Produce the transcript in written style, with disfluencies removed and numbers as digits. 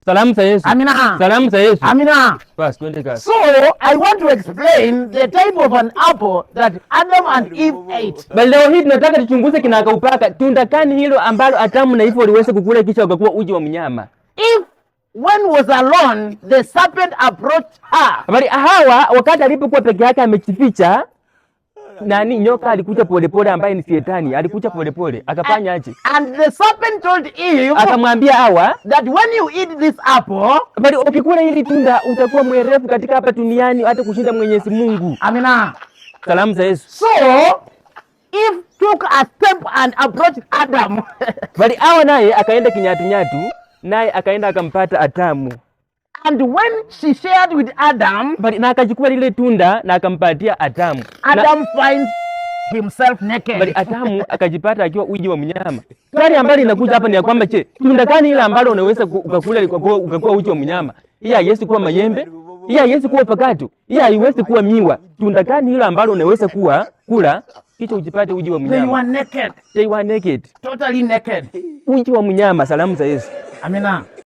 Salamu za Yesu. Amina. Salamu za Yesu. Amina. Basi twende kazi. So I want to explain the type of an apple that Adam and Eve ate. Bali leo hii tunataka tuchunguze kinakaupaka tunda gani hilo ambalo Adamu na Eva waliweza kukula kisha wakakuwa uji wa mnyama. Eve, when was alone, the serpent approached her. Bali Hawa wakati alipokuwa peke yake amejificha, nani, nyoka alikuja polepole, ambaye ni Shetani, alikuja polepole, akafanya aje? And the serpent told Eve Akamwambia Hawa that when you eat this apple, bali ukikula hili tunda utakuwa mwerevu katika hapa duniani hata kushinda Mwenyezi Mungu. Amina. Salamu za Yesu. So Eve took a step and approached Adam. Bali Hawa naye akaenda kinyatunyatu, naye akaenda akampata Adamu. And when she shared with Adam, Bali na akachukua lile tunda na akampatia Adamu. Na, Adam finds himself naked. Bali Adamu akajipata akiwa uji wa mnyama. Swali ambalo linakuja hapa ni ya kwamba, je, tunda gani ile ambalo unaweza ukakula ukakuwa uji wa mnyama? Hii haiwezi kuwa mayembe, hii haiwezi kuwa avocado, hii haiwezi kuwa miwa. Tunda gani hilo ambalo unaweza kuwa kula kisha ujipate uji wa They mnyama? Were naked, They were naked. Totally naked. Uji wa mnyama. Salamu za Yesu. Amina.